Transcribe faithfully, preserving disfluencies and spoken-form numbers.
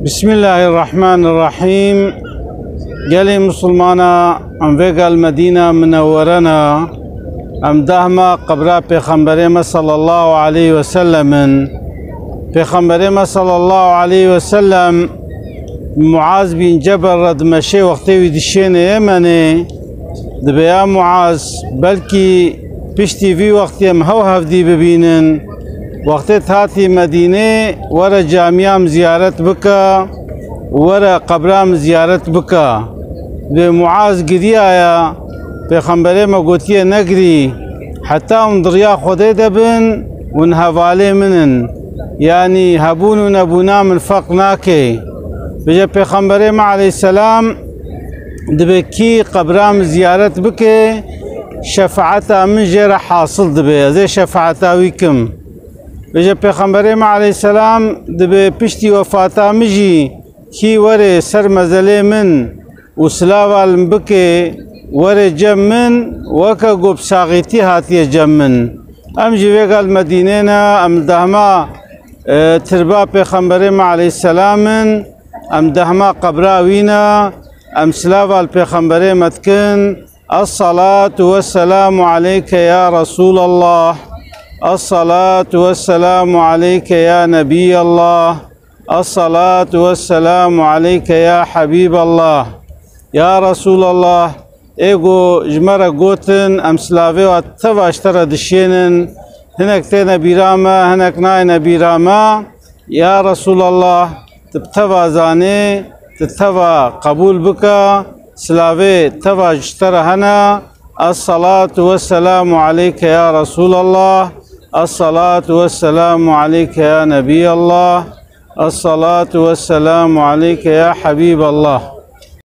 Bismillahirrahmanirrahîm. Gelê Musulmana, em vê gel Medîna Minewwere ne, em dehma qebra Pêxemberê me sallallahu aleyhi ve sellem in. Pêxemberê me sallallahu aleyhi ve sellem Muaz bin Cebel re dimeşê wextê wî dişêne Yemenê. Dibê ya Muaz, belkî piştî vî wextî em hew hevdî bibînin. Wextê tu hatî Medînê, were camiya min ziyaret bike, were qebra min ziyaret bike. Dibê Muaz giriyaya, Pêxemberê me gotiye negirî, heta hûn di riya Xwedê de bin, hûn hevalê min in. Yanî hebûn û nebûna min ferq nake. Bêje Pêxemberê me aleyhisselam, dibê kî qebra min ziyaret bike, şefaeta min jê re hasil dibe, ez ê şefaeta wî kim. Bêje Pêxemberê me aleyhisselam, dibê piştî wefata min jî kî were ser mezelê min û silava li min bike, were cem min, weke ku bi saxîtî hatiye cem min. Em jî vê gel Medînê ne, em dehma, e, tirba Pêxemberê me aleyhisselam in, em dehma qebra wî ne, em silava li Pêxemberê me dikin. Es-salatu ve-selamu aleyke ya Resulallah. Es-salatu ve-selamu aleyke ya Nebiyallah. Es-salatu ve-selamu aleyke ya Habiballah. Ya Resulallah, ê ku ji me re gotin, em silavê we teva ji te re dişênin. Hinek têne bîra me, hinek nayêne bîra me. Ya Resulallah, tu bi teva zanê, tu teva qebûl bike, silavê teva ji te re hene. Es-salatu ve-selamu aleyke ya Resulallah. Es-salatu ve-selamu aleyke ya Nebiyallah. Es-salatu ve-selamu aleyke ya Habiballah.